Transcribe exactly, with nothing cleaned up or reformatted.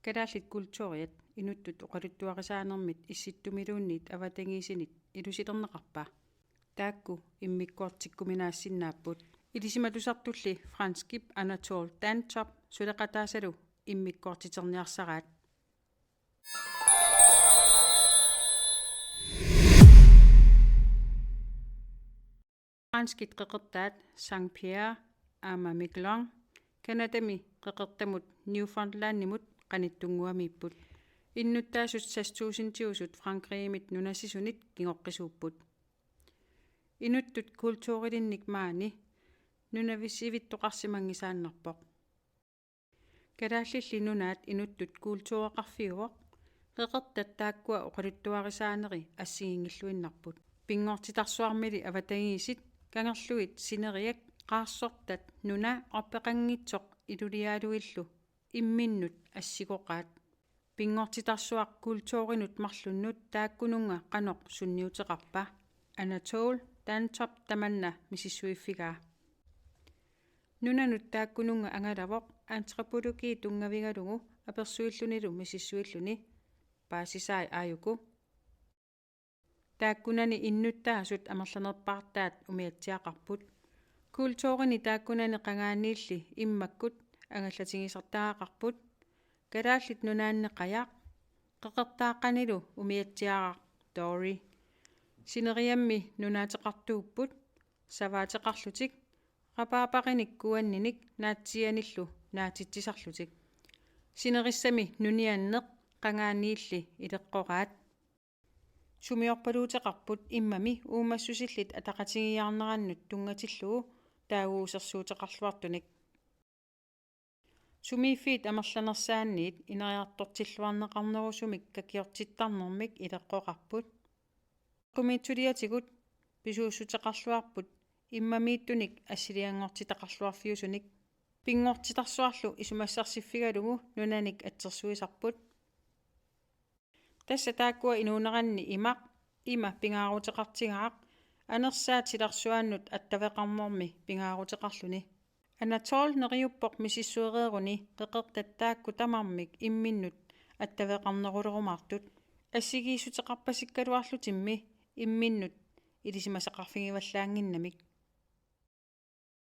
Kalaallit kulturiat inuttut oqaluttuarisaanermit issittumiluunniit avatangiisinit ilusilerneqarpa? Taakku immikkoortikkuminaassinnaapput. Ilisimatusartulli franskip Anatole Dantop suleqataasalu immikkoortiterniarsaraat. Franskit qeqertaat Saint-Pierre aamma Miquelon Canadami qeqertamut Newfoundlandimut qanittunnguamiipput. Innuttaasut seks tusindiusut Frankrigimit nunassisunit kingoqqisuupput. Inuttut kulturilinnik maani nunavissivittoqarsimanngisaannarpoq. Kalaallilli Nunaat inuttut kultureqarfiuvoq, qeqertat taakkua oqaluttuarisaaneri assigiinngilluinnarput. Pinngortitarsuarmili avatangiisit, kangerlugit sineriak, qaarsortat nuna orpeqanngitsoq iluliaaluillu imminnut assigoqaat. Pinngortitarsuaq kulturinut marlunnut taakkununnga qanoq sunniuteqarpa? Anatole Dantop tamanna misissuiffigaa. Nunanut taakkununnga angalavoq antropologi tunngavigalugu apersuillunilu misissuilluni. Paasisai aajuku. Taakkunani innuttaasut amerlanerpaartaat umiatsiaqarput. Kulturini taakkunani qangaaniilli immakkut angallatigisartagaqarput. Kalaallit Nunaanni qajaq, qeqertaaqqanilu umiatsiaraq Dory. Sineriammi nunaateqartuupput, savaateqarlutik, rabarbarinit kuanninik naatsiianillu naatitsisarlutik. Sinerissami nunianneq qangaaniilli ileqqoraat. Sumiorpaluuteqarput immami uumassusillit ataqatigiiaarnerannut tunngatillugu taaguusersuuteqarluartunik. Sumiiffiit amerlanersaanniit ineriartortilluarneqarnerusumik kakiortittarnermik ileqqoqarput. Eqqumiitsuliatigut pisuussuteqarluarput immamiittunik assilianngortitaqarluarfiusunik. Pinngortitarsuarlu isumassarsiffigalugu nunanik atsersuisarput. Tassa taakkua inuuneranni imaq ima pingaaruteqartigaaq, anersaat silarsuaannut attaveqarnermi pingaaruteqarluni. Anatole neriuppoq misissuereeruni qeqertat taakku tamarmik imminnut attaveqarnerulerumaartut. Assigiissuteqarpasikkaluarlutimmi imminnut ilisimasaqarfigivallaannginnamik.